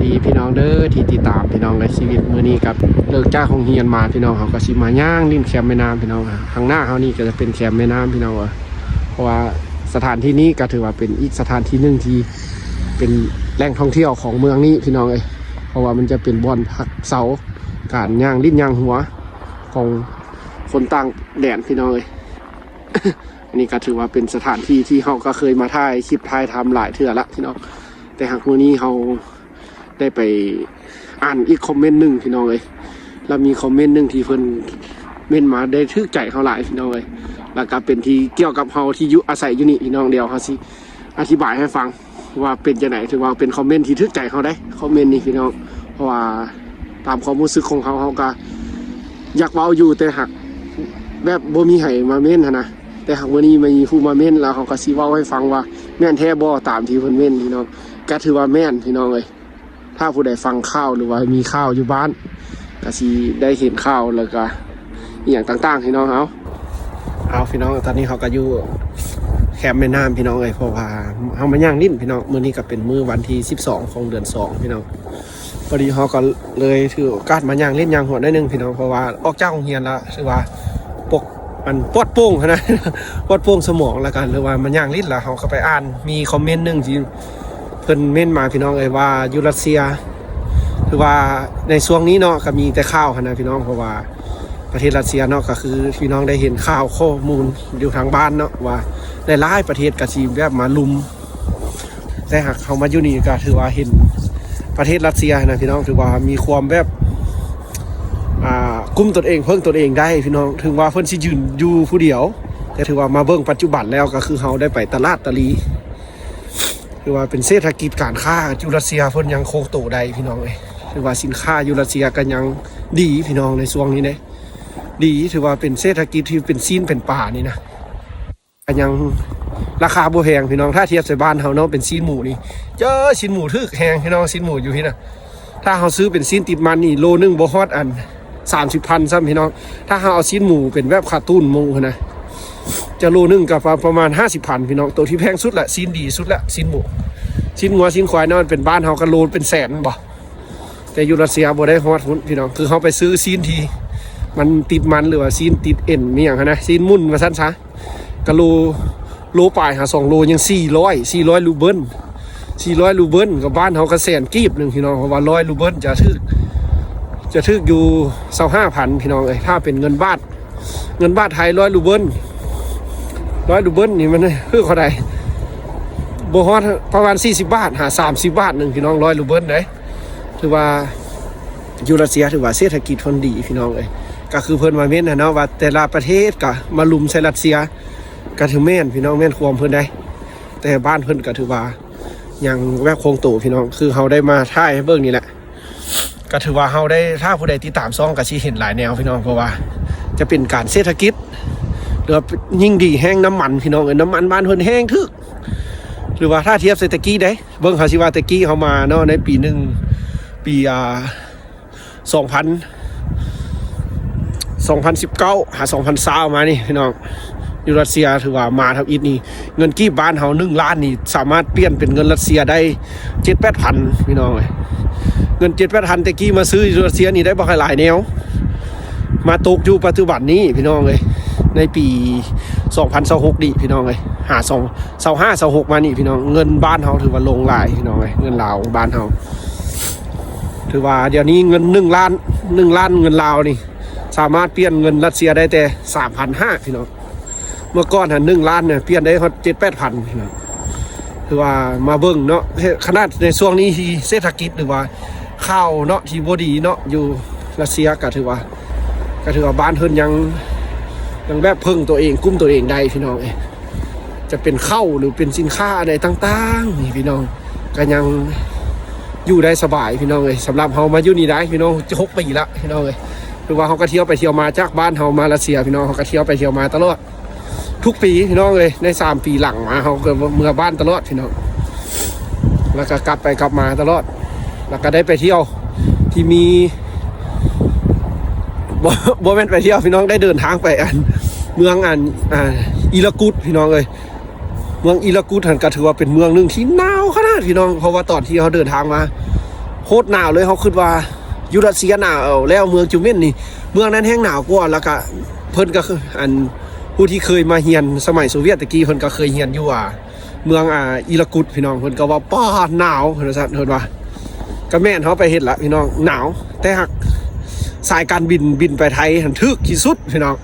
ດີພີ່ນ້ອງເດີທີ່ຕິດຕາມພີ່ນ້ອງເອີຍ. ຊີວິດມື້ນີ້ກໍເລີກຈາກໂຮງຮຽນມາພີ່ນ້ອງ ເຮົາກໍຊິມາຍ່າງຫຼິ້ນແຄມແມ່ນ້ຳພີ່ນ້ອງ. ທາງໜ້າເຮົານີ້ກໍຈະເປັນແຄມແມ່ນ້ຳພີ່ນ້ອງເອີຍ ເພາະວ່າສະຖານທີ່ນີ້ກໍຖືວ່າເປັນອີກສະຖານທີ່ໜຶ່ງທີ່ເປັນແຫຼ່ງທ່ອງທ່ຽວຂອງເມືອງນີ້ພີ່ນ້ອງເອີຍ ເພາະວ່າມັນຈະເປັນບ່ອນພັກເຊົາ ການຍ່າງຫຼິ້ນຍ່າງຫົວຂອງຄົນຕ່າງແດນພີ່ນ້ອງເອີຍ. ອັນນີ້ກໍຖືວ່າເປັນສະຖານທີ່ທີ່ເຮົາກໍເຄີຍມາຖ່າຍຄລິບຖ່າຍທຳຫຼາຍເທື່ອລະພີ່ນ້ອງ ແຕ່ຫາກມື້ນີ້ເຮົາໄດ້ໄປອ່ານອີກຄອມເມັນໜຶ່ງພີ່ນ້ອງເອີຍ ແລ້ວມີຄອມເມັນໜຶ່ງທີ່ເພິ່ນເມັນມາໄດ້ຖືກໃຈເຮົາຫຼາຍພີ່ນ້ອງເອີຍ ແລ້ວກໍເປັນທີ່ກ່ຽວກັບເຮົາທີ່ຢູ່ອາໄສຢູ່ນີ້ພີ່ນ້ອງ. ດຽວເຮົາຊິອະທິບາຍໃຫ້ຟັງ ວ່າເປັນຈັ່ງໃດ ຖືວ່າເປັນຄອມເມັນທີ່ຖືກໃຈເຮົາໄດ໋ ຄອມເມັນນີ້ພີ່ນ້ອງ. ເພາະວ່າຕາມຄວາມຮູ້ສຶກຂອງເຮົາ ເຮົາກໍຢາກເວົ້າຢູ່ ແຕ່ຫາກແບບບໍ່ມີໃຜມາເມັນຫັ້ນນະ ແຕ່ຫາກມື້ນີ້ມີຜູ້ມາເມັນ ແລ້ວເຮົາກໍຊິເວົ້າໃຫ້ຟັງວ່າແມ່ນແທ້ບໍ່ຕາມທີ່ເພິ່ນເມັນພີ່ນ້ອງ. ກໍຖືວ່າແມ່ນພີ່ນ້ອງເອີຍ ຖ້າຜູ້ໃດຟັງຂ່າວ ຫຼືວ່າມີຂ່າວຢູ່ບ້ານ ກໍຊິໄດ້ເຫັນຂ່າວ ແລ້ວກໍອີ່ຫຍັງຕ່າງໆພີ່ນ້ອງ. ເອົາ ເອົາພີ່ນ້ອງ ຕອນນີ້ເຮົາກໍຢູ່ແຄມແມ່ນ້ຳພີ່ນ້ອງເອີຍ ເພາະວ່າເຮົາມາຍ່າງຫຼິ້ນພີ່ນ້ອງ. ມື້ນີ້ກໍເປັນມື້ວັນທີສິບສອງຂອງເດືອນສອງພີ່ນ້ອງ ພໍດີເຮົາກໍເລີຍຖືໂອກາດມາຍ່າງຫຼິ້ນຍ່າງຫົວໜ້ອຍໜຶ່ງພີ່ນ້ອງ ເພາະວ່າອອກຈາກໂຮງຮຽນແລ້ວ ຖືວ່າປົກ ອັນປອດໂປ່ງຫັ້ນນະ ປອດໂປ່ງສະໝອງ ແລ້ວກໍ ຫຼືວ່າມາຍ່າງຫຼິ້ນ ແລ້ວເຮົາກໍໄປອ່ານ ມີຄອມເມັນໜຶ່ງທີ່ເພິ່ນເມັນມາພີ່ນ້ອງເອີຍ ວ່າຢູ່ລັດເຊຍ ຄືວ່າໃນຊ່ວງນີ້ເນາະ ກໍມີແຕ່ຂ່າວຫັ້ນນະພີ່ນ້ອງ ເພາະວ່າປະເທດລັດເຊຍເນາະ ກໍຄືພີ່ນ້ອງໄດ້ເຫັນຂ່າວຂໍ້ມູນຢູ່ທາງບ້ານເນາະ ວ່າຫຼາຍໆປະເທດກໍຊິແບບມາລຸມ ແຕ່ຫາກເຮົາມາຢູ່ນີ້ກໍຖືວ່າເຫັນປະເທດລັດເຊຍນະພີ່ນ້ອງ ຖືວ່າມີຄວາມແບບ ອ່າ ກຸ້ມຕົນເອງເພິ່ງຕົນເອງໄດ້ພີ່ນ້ອງ. ເຖິງວ່າເພິ່ນຊິຢືນຢູ່ຜູ້ດຽວ ແຕ່ຖືວ່າມາເບິ່ງປັດຈຸບັນແລ້ວ ກໍຄືເຮົາໄດ້ໄປຕະຫຼາດຕະຫຼີ ຖືວ່າເປັນເສດຖະກິດການຄ້າຢູ່ລັດເຊຍເພິ່ນຍັງຄົງໂຕໄດ້ພີ່ນ້ອງເອີຍ. ຖືວ່າສິນຄ້າຢູ່ລັດເຊຍກໍຍັງດີພີ່ນ້ອງ ໃນຊ່ວງນີ້ເດ້ ດີ ຖືວ່າເປັນເສດຖະກິດທີ່ເປັນຊີ້ນເປັນປານີ້ນະ ກໍຍັງລາຄາບໍ່ແພງພີ່ນ້ອງ. ຖ້າທຽບໃສ່ບ້ານເຮົາເນາະ ເປັນຊີ້ນໝູນີ້ ເຈີ ຊີ້ນໝູຖືກແຮງພີ່ນ້ອງ. ຊີ້ນໝູຢູ່ພີ້ນະ ຖ້າເຮົາຊື້ເປັນຊີ້ນຕິດມັນນີ້ ໂລໜຶ່ງບໍ່ຮອດອັນສາມສິບພັນຊ້ຳພີ່ນ້ອງ. ຖ້າເຮົາເອົາຊີ້ນໝູເປັນແບບຂາຕູນໝູຫັ້ນນະ ຈະໂລໜຶ່ງກໍປະ ປະມານຫ້າສິບພັນພີ່ນ້ອງ. ໂຕທີ່ແພງສຸດລະ ຊີ້ນດີສຸດລະ ຊີ້ນໝູ ຊີ້ນງົວ ຊີ້ນຄວາຍເນາະ ເປັນບ້ານເຮົາກໍໂລເປັນແສນບໍ່ ແຕ່ຢູ່ລັດເຊຍບໍ່ໄດ້ຮອດພຸ້ນພີ່ນ້ອງ. ຄືເຮົາໄປຊື້ຊີ້ນທີ່ມັນຕິດມັນ ຫຼືວ່າຊີ້ນຕິດເອັນມີຫຍັງຫັ້ນນະ ຊີ້ນໝຸ່ນວ່າຊັ້ນຊະ ກະໂລ ໂລປາຍຫາສອງໂລຍັງສີ່ຮ້ອຍ ສີ່ຮ້ອຍຣູເບິນ ສີ່ຮ້ອຍຣູເບິນ ກັບບ້ານເຮົາກໍແສນກີບໜຶ່ງພີ່ນ້ອງ. ເພາະວ່າຮ້ອຍຣູເບິນຈະຖືກ ຈະຖືກຢູ່ຊາວຫ້າພັນພີ່ນ້ອງເອີຍ ຖ້າເປັນເງິນບາດ ເງິນບາດໄທຮ້ອຍຣູເບິນ ຮ້ອຍຣູເບິນນີ້ມັນຄືເທົ່າໃດ ບໍ່ຮອດປະມານສີ່ສິບບາດຫາສາມສິບບາດໜຶ່ງພີ່ນ້ອງ ຮ້ອຍຣູເບິນເດ້. ຖືວ່າຢູ່ລັດເຊຍຖືວ່າເສດຖະກິດເພິ່ນດີພີ່ນ້ອງເອີຍ. ກໍຄືເພິ່ນມາເມັ້ນຫັ້ນເນາະ ວ່າແຕ່ລະປະເທດກໍມາລຸມໃສ່ລັດເຊຍ ກໍຖືແມ່ນພີ່ນ້ອງ ແມ່ນຄວາມເພິ່ນໄດ໋. ແຕ່ບ້ານເພິ່ນກໍຖືວ່າຍັງແບບຄົງໂຕພີ່ນ້ອງ ຄືເຮົາໄດ້ມາຖ່າຍໃຫ້ເບິ່ງນີ້ແຫຼະ. ກໍຖືວ່າເຮົາໄດ້ ຖ້າຜູ້ໃດຕິດຕາມຊ່ອງກໍຊິເຫັນຫຼາຍແນວພີ່ນ້ອງ ເພາະວ່າຈະເປັນການເສດຖະກິດ ຫຼືວ່າຍິ່ງດີແຮງ ນ້ຳມັນພີ່ນ້ອງເອີຍ ນ້ຳມັນບ້ານເພິ່ນແຮງຖືກ ຫຼືວ່າຖ້າທຽບໃສ່ແຕ່ກີ້ເດ້ ເບິ່ງ ເຮົາຊິວ່າແຕ່ກີ້ເຮົາມາເນາະ ໃນປີໜຶ່ງ ປີ ອ່າ ສອງພັນ ສອງພັນສິບເກົ້າຫາສອງພັນຊາວມານີ້ພີ່ນ້ອງ ຢູ່ຣັດເຊຍຖືວ່າມາທຳອິດນີ້ ເງິນກີບບ້ານເຮົາໜຶ່ງລ້ານນີ້ ສາມາດປ່ຽນເປັນເງິນຣັດເຊຍໄດ້ເຈັດແປດພັນພີ່ນ້ອງເອີຍ. ເງິນເຈັດແປດພັນແຕ່ກີ້ມາຊື້ຢູ່ຣັດເຊຍນີ້ໄດ້ບັກຫຼາຍແນວ ມາຕົກຢູ່ປັດຈຸບັນນີ້ພີ່ນ້ອງເອີຍ ໃນປີສອງພັນຊາວຫົກນີ້ພີ່ນ້ອງເອີຍ ຫາສອງ ຊາວຫ້າ ຊາວຫົກມານີ້ພີ່ນ້ອງ ເງິນບ້ານເຮົາຖືວ່າລົງຫຼາຍພີ່ນ້ອງເອີຍ ເງິນລາວບ້ານເຮົາ ຖືວ່າດຽວນີ້ເງິນໜຶ່ງລ້ານ ໜຶ່ງລ້ານເງິນລາວນີ້ ສາມາດປ່ຽນເງິນຣັດເຊຍໄດ້ແຕ່ສາມພັນຫ້າພີ່ນ້ອງ. ເມື່ອກ່ອນຫັ້ນໜຶ່ງລ້ານນີ້ປ່ຽນໄດ້ຮອດເຈັດແປດພັນພີ່ນ້ອງ. ຖືວ່າມາເບິ່ງເນາະ ຂະໜາດໃນຊ່ວງນີ້ທີ່ເສດຖະກິດ ຫຼືວ່າຂ່າວເນາະ ທີ່ບໍ່ດີເນາະ ຢູ່ຣັດເຊຍ ກະຖືວ່າ ກະຖືວ່າບ້ານເພິ່ນຍັງ ຍັງແບບເພິ່ງຕົວເອງ ກຸ້ມຕົວເອງໄດ້ພີ່ນ້ອງເອີຍ. ຈະເປັນເຂົ້າ ຫຼືເປັນສິນຄ້າອັນໃດຕ່າງໆນີ້ພີ່ນ້ອງ ກໍຍັງຢູ່ໄດ້ສະບາຍພີ່ນ້ອງເອີຍ. ສຳລັບເຮົາມາຢູ່ນີ້ໄດ້ພີ່ນ້ອງ ຈະຫົກປີລະພີ່ນ້ອງເອີຍ ຖືວ່າເຮົາກໍທ່ຽວໄປທ່ຽວມາ ຈາກບ້ານເຮົາມາຣັດເຊຍພີ່ນ້ອງ ເຮົາກໍທ່ຽວໄປທ່ຽວມາຕະຫຼອດ ທຸກປີພີ່ນ້ອງເອີຍ. ໃນສາມປີຫຼັງມາ ເຮົາກໍເມືອບ້ານຕະຫຼອດພີ່ນ້ອງ ແລ້ວກໍກັບໄປກັບມາຕະຫຼອດ ແລ້ວກໍໄດ້ໄປທ່ຽວທີ່ມີ ບໍ່ ບໍ່ແມ່ນໄປທ່ຽວພີ່ນ້ອງ ໄດ້ເດີນທາງໄປອັນ ເມືອງອັນ ອ່າ ອີລະກຸດພີ່ນ້ອງເອີຍ. ເມືອງອີລະກຸດຫັ້ນກໍຖືວ່າເປັນເມືອງໜຶ່ງທີ່ໜາວຂະໜາດພີ່ນ້ອງ ເພາະວ່າຕອນທີ່ເຮົາເດີນທາງມາ ໂຄດໜາວເລີຍ. ເຮົາຄິດວ່າຢູ່ຣັດເຊຍໜາວ ແລ້ວເມືອງຈູເມັນນີ້ ເມືອງນັ້ນແຮ່ງໜາວກວ່າ. ແລ້ວກະເພິ່ນກະ ອັນ ຜູ້ທີ່ເຄີຍມາຮຽນສະໄໝໂຊວຽດຕະກີ້ ເພິ່ນກະເຄີຍຮຽນຢູ່ ອ່າ ເມືອງ ອ່າ ອີລາກຸດ ພີ່ນ້ອງ. ເພິ່ນກະວ່າ ປ້າ ໜາວ ເພິ່ນວ່າຊັ້ນ ເພິ່ນວ່າ. ກະແມ່ນ ເຮົາໄປເຮັດລະ ພີ່ນ້ອງ ໜາວ. ແຕ່ຫາກສາຍການບິນ ບິນໄປໄທຫັ້ນຖືກທີ່ສຸດ ພີ່ນ້ອງ.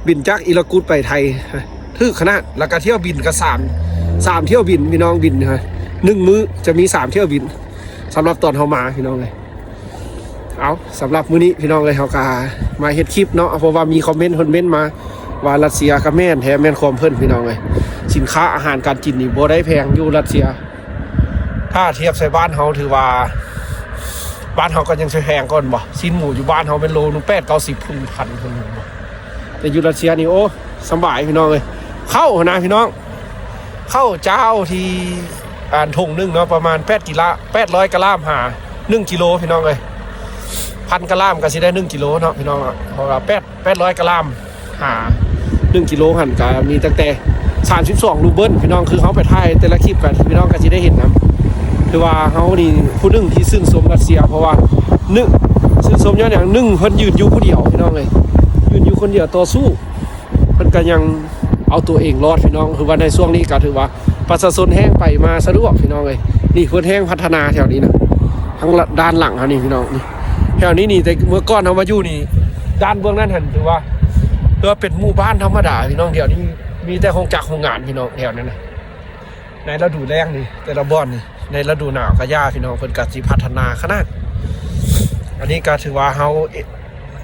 ບິນຈາກອີລາກຸດໄປໄທ ຖືກຂະໜາດ. ແລ້ວກະຖ້ຽວບິນກະສາມ ສາມຖ້ຽວບິນ ພີ່ນ້ອງ. ບິນ ໜຶ່ງມື້ຈະມີສາມຖ້ຽວບິນ ສຳລັບຕອນເຮົາມາ ພີ່ນ້ອງເອີຍ. ເອົາ ສຳລັບມື້ນີ້ ພີ່ນ້ອງເອີຍ ເຮົາກະມາເຮັດຄລິບເນາະ ເພາະວ່າມີຄອມເມັນເພິ່ນເມັນມາວ່າ ຣັດເຊຍກະແມ່ນແທ້ ແມ່ນຄວາມເພິ່ນ ພີ່ນ້ອງເອີຍ. ສິນຄ້າອາຫານການກິນນີ້ບໍ່ໄດ້ແພງຢູ່ຣັດເຊຍ. ຖ້າທຽບໃສ່ບ້ານເຮົາ ຖືວ່າບ້ານເຮົາກະຍັງຊິແພງກວ່າ ຊີ້ນໝູຢູ່ບ້ານເຮົາແມ່ນໂລໜຶ່ງແປດເກົ້າສິບ ພຸ້ນ ພັນພຸ້ນ. ແຕ່ຢູ່ຣັດເຊຍນີ້ ໂອ້ ສະບາຍ ພີ່ນ້ອງເອີຍ. ເຂົ້າຫັ້ນນະ ພີ່ນ້ອງ ເຂົ້າເຈົ້າທີ່ ອັນ ຖົງໜຶ່ງເນາະ ປະມານແປດກິລາ ແປດຮ້ອຍກະລາມ ຫາ ໜຶ່ງກິໂລ ພີ່ນ້ອງເອີຍ. ພັນກະລາມກະຊິໄດ້ໜຶ່ງກິໂລເນາະ ພີ່ນ້ອງເນາະ. ເພາະວ່າແປດ ແປດຮ້ອຍກະລາມ ຫາ ໜຶ່ງກິໂລຫັ້ນກະມີຕັ້ງແຕ່ສາມສິບສອງຣູເບິນ ພີ່ນ້ອງ. ຄືເຮົາໄປຖ່າຍແຕ່ລະຄລິບກະ ພີ່ນ້ອງກະຊິໄດ້ເຫັນນຳ. ຄືວ່າເຮົານີ້ຜູ້ໜຶ່ງທີ່ຊື່ນຊົມຣັດເຊຍ ເພາະວ່າ ໜຶ່ງ ຊື່ນຊົມຍ້ອນຫຍັງ? ໜຶ່ງ ເພິ່ນຢືນຢູ່ຜູ້ດຽວ ພີ່ນ້ອງເອີຍ ຢືນຢູ່ຄົນດຽວຕໍ່ສູ້. ເພິ່ນກະຍັງເອົາຕົວເອງລອດ ພີ່ນ້ອງ. ຄືວ່າໃນຊ່ວງນີ້ກະຖືວ່າປະຊາຊົນແຮ່ງໄປມາສະດວກ ພີ່ນ້ອງເອີຍ. ນີ້ເພິ່ນແຮ່ງພັດທະນາແຖວນີ້ນະ ທາງດ້ານຫຼັງເຮົານີ້ ພີ່ນ້ອງ. ນີ້ ແຖວນີ້ນີ້ ແຕ່ເມື່ອກ່ອນເຮົາມາຢູ່ນີ້ ດ້ານເບື້ອງນັ້ນຫັ້ນຖືວ່າ ຖືວ່າເປັນໝູ່ບ້ານທຳມະດາ ພີ່ນ້ອງ. ດຽວນີ້ມີແຕ່ໂຮງຈັກໂຮງງານ ພີ່ນ້ອງ ແຖວນັ້ນນະ. ໃນລະດູແລ້ງນີ້ ແຕ່ລະບ່ອນນີ້ ໃນລະດູໜາວກະຢ່າ ພີ່ນ້ອງ ເພິ່ນກະຊິພັດທະນາຂະໜາດ. ອັນນີ້ກະຖືວ່າເຮົາ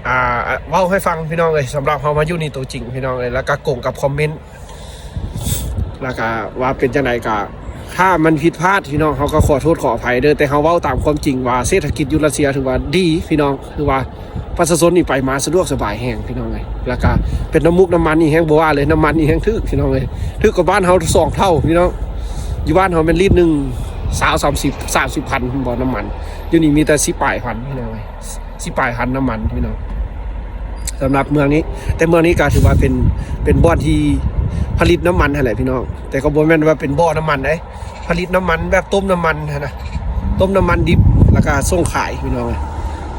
ອ່າ ເວົ້າໃຫ້ຟັງ ພີ່ນ້ອງເອີຍ. ສຳລັບເຮົາມາຢູ່ນີ້ໂຕຈິງ ພີ່ນ້ອງເອີຍ ແລ້ວກະກົງກັບຄອມເມັນ ແລ້ວກະວ່າເປັນຈັ່ງໃດກະ ຖ້າມັນຜິດພາດ ພີ່ນ້ອງ ເຮົາກະຂໍໂທດຂໍອະໄພເດີ້. ແຕ່ເຮົາເວົ້າຕາມຄວາມຈິງວ່າເສດຖະກິດຢູ່ຣັດເຊຍຖືວ່າດີ ພີ່ນ້ອງ. ຄືວ່າປະຊາຊົນນີ້ໄປມາສະດວກສະບາຍແຮງ ພີ່ນ້ອງເອີຍ. ແລ້ວກະເປັນນ້ຳມູກນ້ຳມັນນີ້ແຮງບໍ່ວ່າເລີຍ ນ້ຳມັນນີ້ແຮງຖືກ ພີ່ນ້ອງເອີຍ. ຖືກກວ່າບ້ານເຮົາສອງເທົ່າ ພີ່ນ້ອງ. ຢູ່ບ້ານເຮົາແມ່ນລີດໜຶ່ງ ຊາວ ສາມສິບ ສາມສິບພັນບໍ່ ນ້ຳມັນ. ຢູ່ນີ້ມີແຕ່ສິບປາຍພັນ ພີ່ນ້ອງເອີຍ ສິບປາຍພັນນ້ຳມັນ ພີ່ນ້ອງ. ສຳລັບເມືອງນີ້ ແຕ່ເມືອງນີ້ກະຖືວ່າເປັນ ເປັນບ່ອນທີ່ຜະລິດນ້ຳມັນຫັ້ນແຫຼະ ພີ່ນ້ອງ. ແຕ່ກະບໍ່ແມ່ນວ່າເປັນບໍ່ນ້ຳມັນເດ້ ຜະລິດນ້ຳມັນແບບຕົ້ມນ້ຳມັນຫັ້ນນະ ຕົ້ມນ້ຳມັນດິບ ແລ້ວກະສົ່ງຂາຍ ພີ່ນ້ອງເອີຍ.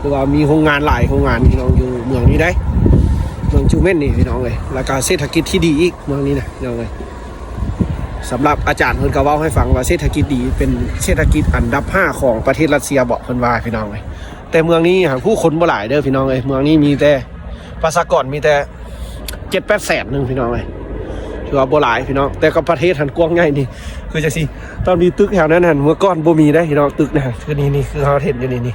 ຫຼືວ່າມີໂຮງງານຫຼາຍໂຮງງານ ພີ່ນ້ອງ ຢູ່ເມືອງນີ້ໄດ໋ ເມືອງຈູເມັນນີ້ ພີ່ນ້ອງເອີຍ. ແລ້ວກະເສດຖະກິດທີ່ດີອີກເມືອງນີ້ນະ ພີ່ນ້ອງເອີຍ. ສຳລັບອາຈານເພິ່ນກະເວົ້າໃຫ້ຟັງວ່າເສດຖະກິດດີ ເປັນເສດຖະກິດອັນດັບຫ້າຂອງປະເທດຣັດເຊຍເບາະ ເພິ່ນວ່າ ພີ່ນ້ອງເອີຍ. ແຕ່ເມືອງນີ້ຫາຜູ້ຄົນບໍ່ຫຼາຍເດີ້ ພີ່ນ້ອງເອີຍ. ເມືອງນີ້ມີແຕ່ປະຊາກອນມີແຕ່ ເຈັດແປດແສນໜຶ່ງ ພີ່ນ້ອງເອີຍ. ຖືວ່າບໍ່ຫຼາຍ ພີ່ນ້ອງ ແຕ່ກະປະເທດຫັ້ນກວ້າງໃຫຍ່ນີ້ ຄືຈັ່ງຊີ້. ຕອນມີຕຶກແຖວນັ້ນຫັ້ນ ເມື່ອກ່ອນບໍ່ມີໄດ໋ ພີ່ນ້ອງ. ຕຶກນະ ຄືນີ້ ນີ້ ຄືເຮົາເຫັນຢູ່ນີ້ ນີ້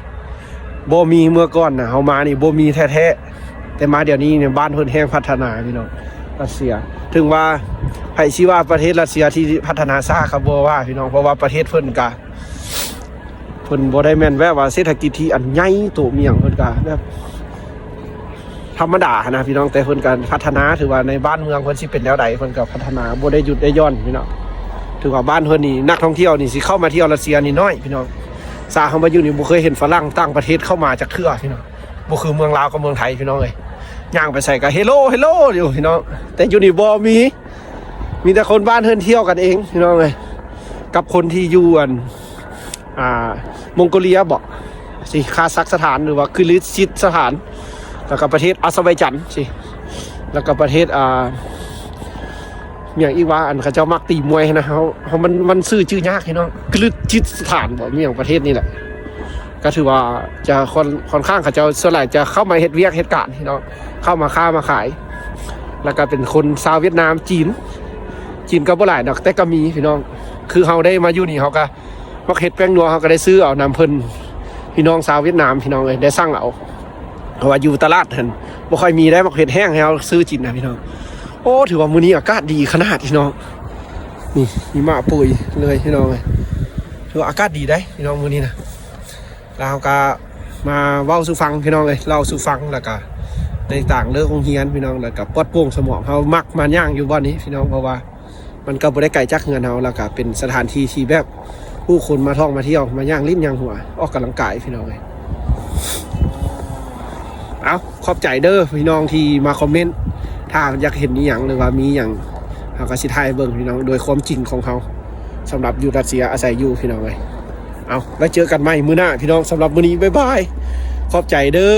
ບໍ່ມີ. ເມື່ອກ່ອນນະ ເຮົາມານີ້ບໍ່ມີແທ້ໆ ແຕ່ມາດຽວນີ້ນີ້ ບ້ານເພິ່ນແຮ່ງພັດທະນາ ພີ່ນ້ອງ. ຣັດເຊຍ ເຖິງວ່າໃຜຊິວ່າປະເທດຣັດເຊຍທີ່ພັດທະນາຊ້າກະບໍ່ວ່າ ພີ່ນ້ອງ ເພາະວ່າປະເທດເພິ່ນກະ ເພິ່ນບໍ່ໄດ້ແມ່ນແບບວ່າເສດຖະກິດທີ່ອັນໃຫຍ່ໂຕມີຫຍັງ ເພິ່ນກະແບບທຳມະດາຫັ້ນນະ ພີ່ນ້ອງ. ແຕ່ເພິ່ນກະພັດທະນາ ຖືວ່າໃນບ້ານເມືອງເພິ່ນຊິເປັນແນວໃດ ເພິ່ນກະພັດທະນາບໍ່ໄດ້ຢຸດໄດ້ຢ່ອນ ພີ່ນ້ອງ. ຖືວ່າບ້ານເພິ່ນນີ້ ນັກທ່ອງທ່ຽວນີ້ຊິເຂົ້າມາທ່ຽວຣັດເຊຍນີ້ໜ້ອຍ ພີ່ນ້ອງ. ສາເຮົາມາຢູ່ນີ້ບໍ່ເຄີຍເຫັນຝຣັ່ງຕ່າງປະເທດເຂົ້າມາຈັກເທື່ອ ພີ່ນ້ອງ. ບໍ່ຄືເມືອງລາວກັບເມືອງໄທ ພີ່ນ້ອງເອີຍ. ຍ່າງໄປໃສກະ ເຮໂລ ເຮໂລ ຢູ່ ພີ່ນ້ອງ. ແຕ່ຢູ່ນີ້ບໍ່ມີ ມີແຕ່ຄົນບ້ານເຮືອນທ່ຽວກັນເອງ ພີ່ນ້ອງເອີຍ. ກັບຄົນທີ່ຢູ່ອັນ ອ່າ ມົງໂກເລຍເບາະ ຊິຄາຊັກສະຖານ ຫຼືວ່າກິລິດຊິດສະຖານ ແລ້ວກະປະເທດອາເຊີໄບຈານ ຊິ ແລ້ວກະປະເທດ ອ່າ ມີຫຍັງອີກວະ ອັນເຂົາເຈົ້າມັກຕີມວຍຫັ້ນນະ. ເຮົາ ເຮົາ ມັນ ມັນຊື່ຈື່ຍາກ ພີ່ນ້ອງ. ກິລິດຊິດສະຖານເບາະ ມີຫຍັງປະເທດນີ້ແຫຼະ. ກະຖືວ່າຈະຄ່ອນ ຄ່ອນຂ້າງເຂົາເຈົ້າສ່ວນຫຼາຍຈະເຂົ້າມາເຮັດວຽກເຮັດການ ພີ່ນ້ອງ ເຂົ້າມາຄ້າມາຂາຍ. ແລ້ວກະເປັນຄົນຊາວຫວຽດນາມ ຈີນ ຈີນກະບໍ່ຫຼາຍດອກ ແຕ່ກະມີ ພີ່ນ້ອງ. ຄືເຮົາໄດ້ມາຢູ່ນີ້ ເຮົາກະ ໝາກເຫັດແປ້ງນົວ ເຮົາກະໄດ້ຊື້ເອົານຳເພິ່ນ ພີ່ນ້ອງຊາວຫວຽດນາມ ພີ່ນ້ອງເອີຍ ໄດ້ສັ່ງເອົາ. ເພາະວ່າຢູ່ຕະຫຼາດຫັ້ນບໍ່ຄ່ອຍມີໄດ໋ ໝາກເຫັດແຫ້ງໃຫ້ເຮົາຊື້ກິນນະ ພີ່ນ້ອງ. ໂອ້ ຖືວ່າມື້ນີ້ອາກາດດີຂະໜາດ ພີ່ນ້ອງ. ນີ້ຫິມະປຸຍເລີຍ ພີ່ນ້ອງເອີຍ. ຖືວ່າອາກາດດີໄດ໋ ພີ່ນ້ອງ ມື້ນີ້ນະ. ແລ້ວເຮົາກະມາເວົ້າສູ່ຟັງ ພີ່ນ້ອງເອີຍ ເລົ່າສູ່ຟັງ. ແລ້ວກະໃນຕາງເລີກໂຮງຮຽນ ພີ່ນ້ອງ ແລ້ວກະປອດໂປ່ງສະໝອງ. ເຮົາມັກມາຍ່າງຢູ່ບ່ອນນີ້ ພີ່ນ້ອງ ເພາະວ່າ ມັນກະບໍ່ໄດ້ໄກຈາກເຮືອນເຮົາ ແລ້ວກະເປັນສະຖານທີ່ທີ່ແບບຜູ້ຄົນມາທ່ອງມາທ່ຽວ ມາຍ່າງຫຼິ້ນຍ່າງຫົວ ອອກກຳລັງກາຍ ພີ່ນ້ອງເອີຍ. ເອົາ ຂອບໃຈເດີພີ່ນ້ອງທີ່ມາຄອມເມັນ ຖ້າຢາກເຫັນອີ່ຫຍັງ ຫຼືວ່າມີຫຍັງ ເຮົາກະຊິຖ່າຍໃຫ້ເບິ່ງ ພີ່ນ້ອງ ໂດຍຄວາມຈິງຂອງເຮົາ ສຳລັບຢູ່ຣັດເຊຍອາໄສຢູ່ ພີ່ນ້ອງເອີຍ. ເອົາ ແລ້ວເຈີກັນໃໝ່ມື້ໜ້າພີ່ນ້ອງ. ສຳລັບມື້ນີ້ ບາຍບາຍ ຂອບໃຈເດີ.